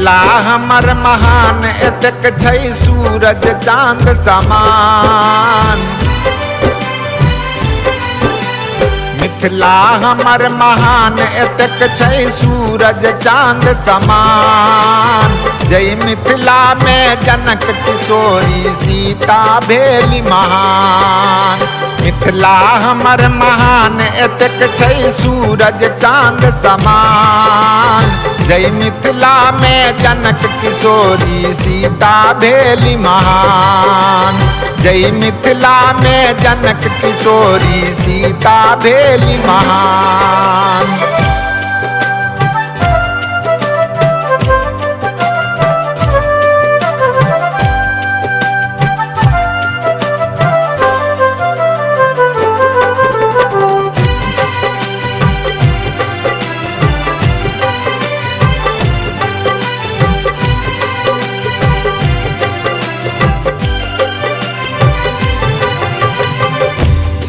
मिथिला हमर महान एतेक छै सूरज चांद समान। मिथिला हमर महान एतेक छै सूरज चांद समान। जय मिथिला में जनक किशोरी सीता भेली महान। मिथिला हमर महान एतेक छै सूरज चांद समान। जय मिथिला में जनक किशोरी सीता भेली महान। जय मिथिला में जनक किशोरी सीता भेली महान।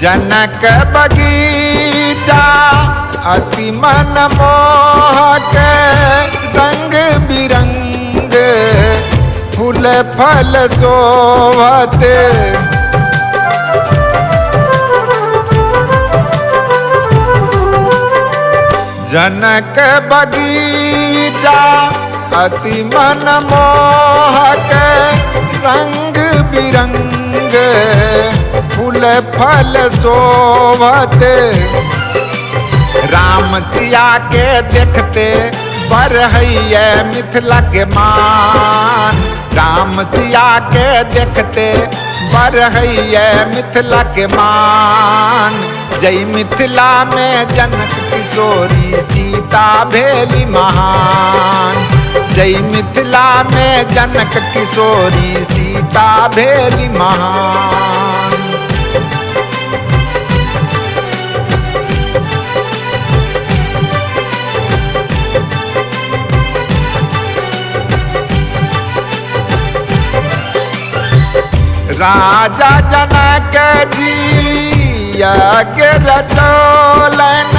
जनक बगीचा अति मनमोहक, रंग बिरंग फूल फल शोभत। जनक बगीचा अति मनमोहक, रंग बिरंग फूल फल शोभत। राम सिया के देखते बढ़ैया मिथिला के मान। राम सिया के देखते बढ़ैया मिथिला के मान। जय मिथिला में जनक किशोरी सीता भेली महान। जय मिथिला में जनक किशोरी सीता भेली महान। राजा जनक जी यज्ञ रचौलन,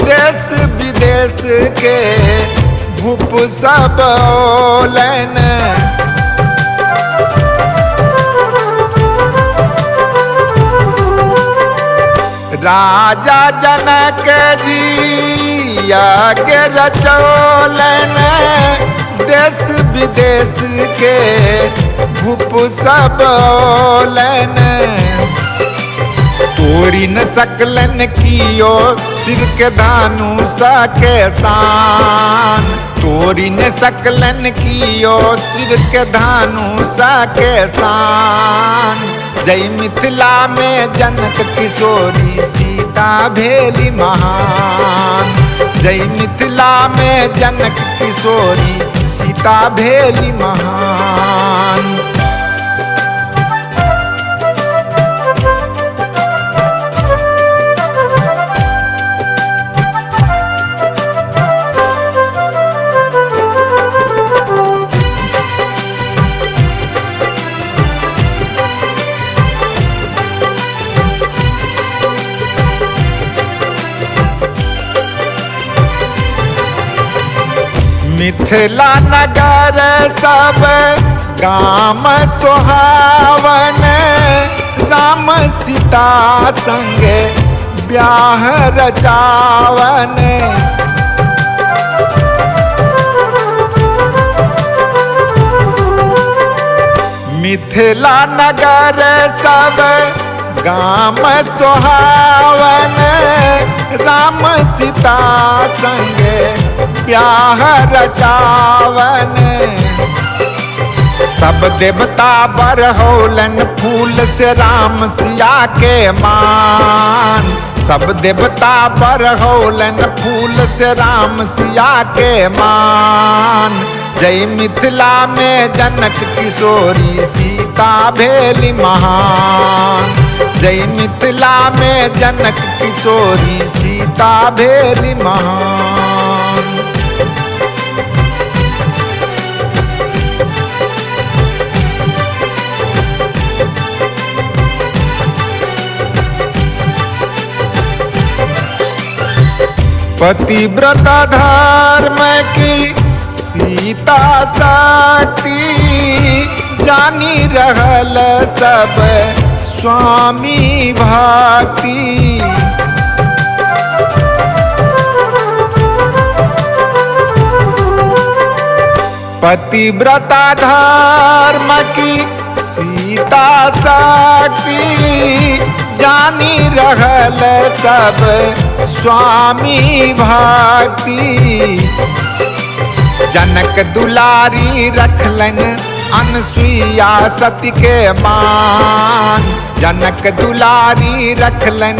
देश विदेश के भूप सब औलन। राजा जनक जी यज्ञ रचौलन, देश विदेश के भूप सब औलन। तोरी न सकलन कियो शिव के धनुष के शान। तोरी न सकलन कियो शिव के धनुष के शान। जय मिथिला में जनक किशोरी सीता भेली महान। जय मिथिला में जनक किशोरी सीता भेली महान। मिथिला नगर सब गाम सोहावन, राम सीता संगे ब्याह रचावन। मिथिला नगर सब गाम सोहावन, राम सीता संगे ब्याह रचावन। सब देवता बरहौलन फूल से राम सिया के मान। सब देवता बरहौलन फूल से राम सिया के मान। जय मिथिला में जनक किशोरी सीता भेली महान। जय मिथिला में जनक किशोरी सीता भेली महान। पतिव्रता धर्म की सीता शक्ति जानी रहल सब स्वामी भक्ति। पतिव्रता धर्म की सीता शक्ति जानी रहल सब स्वामी भक्ति। जनक दुलारी रखलन अनसुईया सती के मान। जनक दुलारी रखलन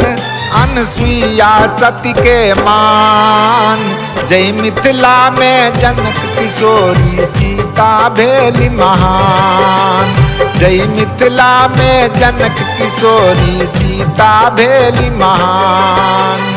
अनसुईया सती के मान। जय मिथिला में जनक किशोरी सीता भेली महान। जय मिथिला में जनक किशोरी सीता भेली महान।